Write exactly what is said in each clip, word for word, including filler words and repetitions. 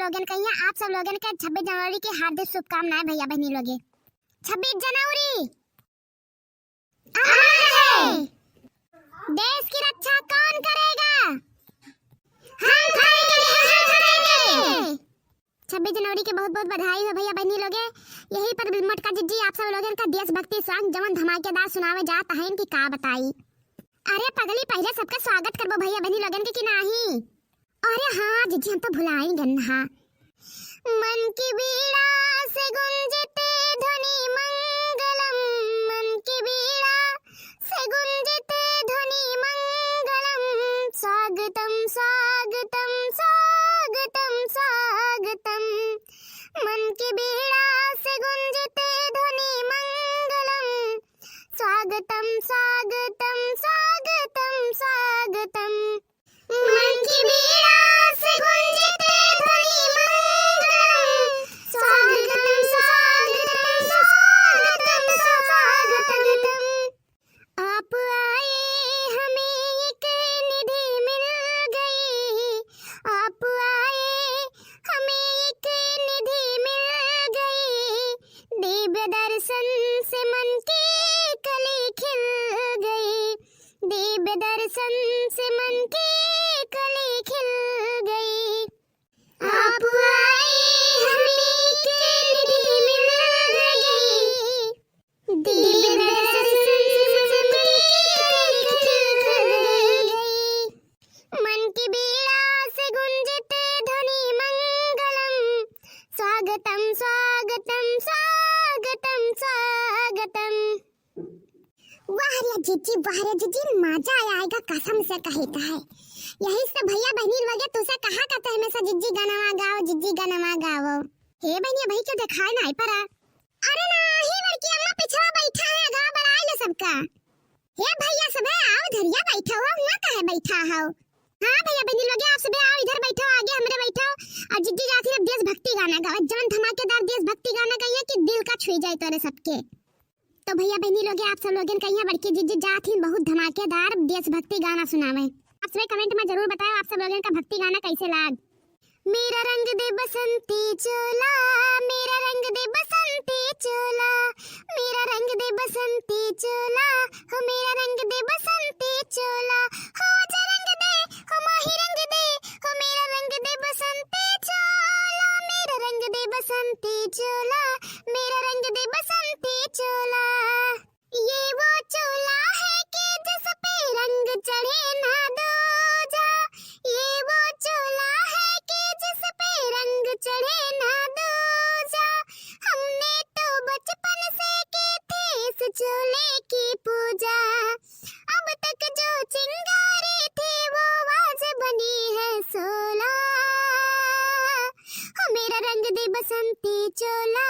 लोगन कहिया आप सब लोगन के छब्बीस जनवरी के हार्दिक शुभकामनाएं भैया बहनी लोगे। छब्बीस जनवरी अमर है। देश की रक्षा कौन करेगा? हम करेंगे, हम करेंगे। छब्बीस जनवरी के बहुत बहुत बधाई हो भैया बहनी लोगे। यही पर मोटका जिज्जी आप सब लोगन का देशभक्ति song जवन धमाकेदार सुनावे जात हैं कि का बताई। अरे पगली, पहिले सबका स्वागत करबो भैया बहनी लोगन के कि नाही? अरे हाँ जिज्जी, हम तो भुलाई गन हा। मन की बीड़ा से गुंजित ध्वनि मंगलम, मन की बीड़ा से गुंजित ध्वनि मंगलम, स्वागतम स्वागतम स्वागतम स्वागतम। मन की बीड़ा से गुंजित ध्वनि मंगलम, स्वागतम स्वागतम स्वागतम स्वागतम। मन की बीड़ा से गुंजित ध्वनि मंगलम, स्वागतम स्वागतम स्वागतम स्वागतम। आप आए हमें एक निधि मिल गई, आप आए हमें एक निधि मिल गई, दिव्य दर्शन से मन की कली खिल गई, दिव्य दर्शन से मन की कली खिल गई। आप आए हमें एक निधि मिल गई, दिव्य दर्शन से मन की कली खिल गई। मन की बीड़ा से गुंजित ध्वनि मंगलम, स्वागतम स्वागतम स्वागतम स्वागतम। वाह रे जिज्जी, वाह रे जिज्जी, मजा आएगा कसम से कहित है। यही से भैया बहनी लोगे तुसे कहा करते हमेशा जिज्जी गाना गाओ, जिज्जी गाना गाओ। हे बहनी, भाई क्यों दिखाई नहीं पड़ा? अरे नाही बड़की अम्मा, पिछवा बैठा है, आगा बुलाए लो सबका। हे भैया सबे आओ, धरिया बैठो हो, हुआ काहे बैठा हो? हाँ भैया बहनी लोगे, आप सबे आओ, इधर बैठो, आगे हमरे बैठो। और जिज्जी जाती अब देशभक्ति गाना गावे, जवन धमाकेदार देशभक्ति गाना गाइए कि दिल का छुई जाए तोरे सबके। तो भैया बहनी लोगे, आप सब लोगन कहिया बड़की जिज्जी जात ही बहुत धमाकेदार देशभक्ति गाना सुनावे। आप सबे comment में जरूर बताओ आप सब लोगन का भक्ति गाना कैसे लाग। मेरा रंग दे बसंती चोला, मेरा रंग दे बसंती चोला, मेरा रंग दे बसंती चोला, हो मेरा रंग दे बसंती चोला, हो आजा रंग दे, हो माही रंग दे, हो मेरा रंग दे बसंती चोला, मेरा रंग दे बसंती चोला, मेरा रंग दे बसंती चोला। ये वो चोला है कि जिस पे रंग चढ़े ना दूजा, ये वो चोला है कि जिस पे रंग चढ़े ना दूजा। हमने तो बचपन से की थी इस चोले की पूजा, अब तक जो चिंगारी थी वो आज बनी है सोला। हो मेरा रंग दे बसंती चोला,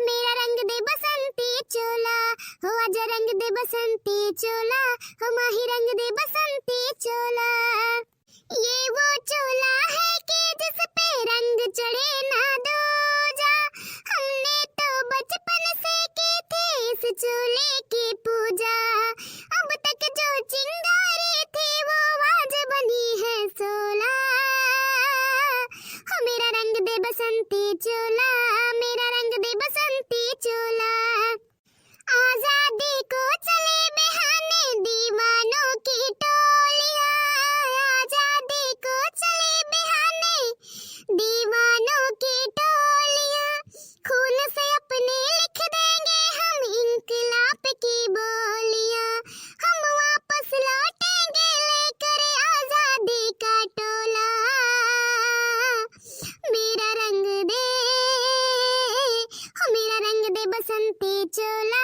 मेरा रंग दे बसंती चोला, हो आजा रंग दे बसंती चोला, हो माही रंग दे बसंती चोला। ये वो चोला है कि जिस पे रंग चढ़े ना दूजा। हमने तो बचपन से की थी इस चोले की पूजा, अब तक जो चिंगारी थी वो आज बनी है सोला। हो मेरा रंग दे बसंती चोला, मेरा रंग दे बसंती चोला। आजादी को चले बहाने दीवानों की टोलियां, आजादी को चले बहाने दीवानों की टोलियां। खून से अपने लिख देंगे हम इंकलाब की बोलियां, हम वापस लौटेंगे लेकर आजादी का टोला। मेरा रंग दे, हो मेरा रंग दे बसंती चोला,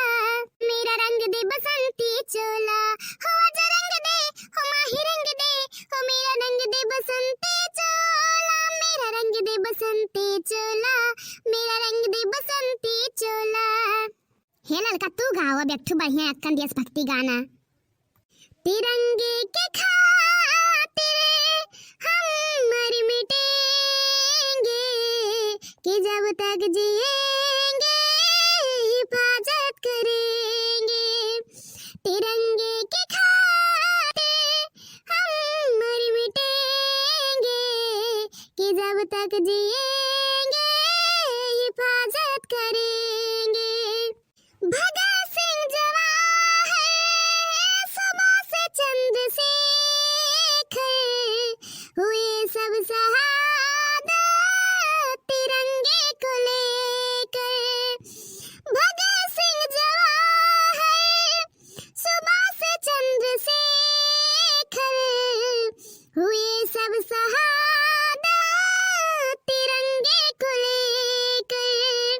मेरा रंग दे बसंती चोला, हो आजा रंग दे, हो माही रंग दे, हो मेरा रंग दे बसंती चोला, मेरा रंग दे बसंती चोला, मेरा रंग दे बसंती चोला। हे ललका, तू गाओ अब एक ठो बढ़िया एक्कन देशभक्ति गाना। तिरंगे के खातिर हम मर मिटेंगे, कि जब तक जिएंगे हिफाजत करेंगे। तिरंगे के खातिर हम मर मिटेंगे, कि जब तक जिए सब शहादत तिरंगे को लेकर, भगत सिंह, जवाहर, सुभाष, चंद्रशेखर, हुए सब शहादत तिरंगे को लेकर।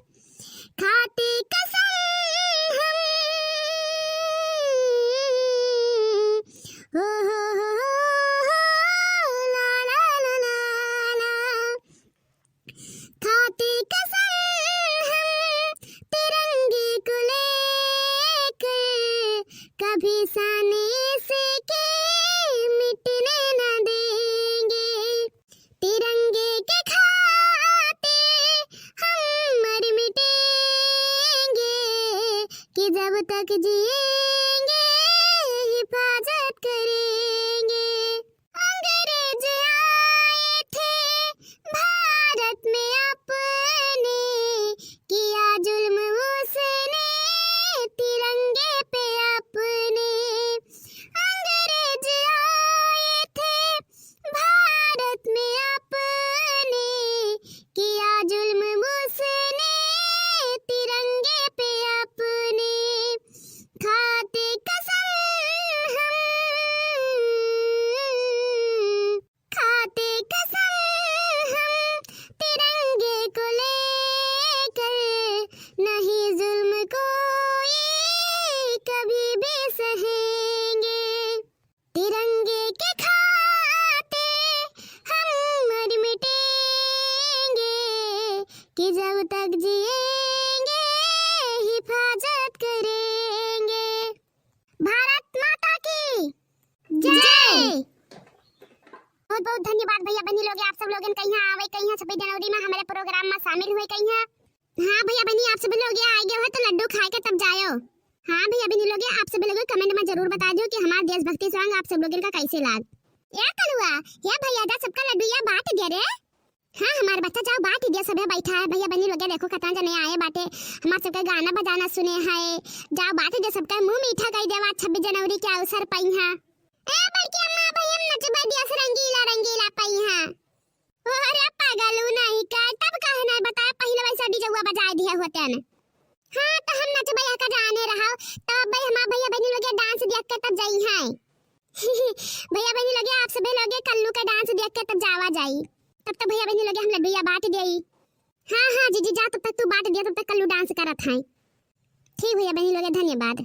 खाते कसम हम, हो, हो, हो, हो, हो, ला, ला, ला, ला, ला। खाते कसम हम तिरंगे को लेकर, कभी शान इसकी मिटने न देंगे। तिरंगे के खातिर हम मर मिटेंगे, कि जब तक जिएंगे हिफाजत करेंगे। अंग्रेज आए थे भारत में अपने, किया जुल्म उसने तिरंगे पे अपने। अंग्रेज आए थे भारत में अपने, किया जुल्म उसने तिरंगे पे अपने। खाते कसम हम, खाते कसम हम तिरंगे को लेकर, नहीं जुल्म कोई कभी भी सहेंगे। तिरंगे के खातिर हम मर मिटेंगे, कि जब तक जिएंगे हिफाजत करेंगे। भारत माता की जय। बहुत बहुत धन्यवाद भैया बहनी लोग, आप सब लोगन कहिया आवे, कहिया छब्बीस जनवरी में हमारे प्रोग्राम में शामिल हुए कहिया। हाँ भैया बहनी, आप सभी लोग ये आए गए हो तो लड्डू खाए के तब जायो। हाँ भैया बहनी लोग, आप सभी लोग comment में जरूर बता दियो कि हमार देशभक्ति song आप सब लोगन का कैसे लाग। ए कलुआ, हे भैया दा सबका लड्डू या बांट दिया रे। हाँ हमार बच्चा, जाओ बांट दिया, सभे बैठा है। भैया बहनी लोग देखो कितना जने आए बाटे, हमार सबका गाना बजाना सुने है। जाओ बांट दिया, सबका मुंह मीठा कर देवा, छब्बीस जनवरी के अवसर पई है। ए बड़की अम्मा, भाई हम नचबा दिया से रंगीला रंगीला पई है। अरे पागल, उ नहीं का, तब काहे नहीं बताया, पहिले वैसा डीजे हुआ बजाए दिया होते हैं। हाँ, तो हम नचबे का जाने रहो, तब भाई हमार भैया बहनी लोग dance देख के तब जाई हैं। भैया बहनी लोग, आप सभी लोग कल्लू का dance देख के तब जावा जाई। तब तो भैया बहनी लोग हम लड्डू या बांट देई। हाँ, हाँ, जीजी जा, तब तक तू बांट दिया, तब तक कल्लू dance करत हैं। ठीक भैया बहनी लोग, धन्यवाद।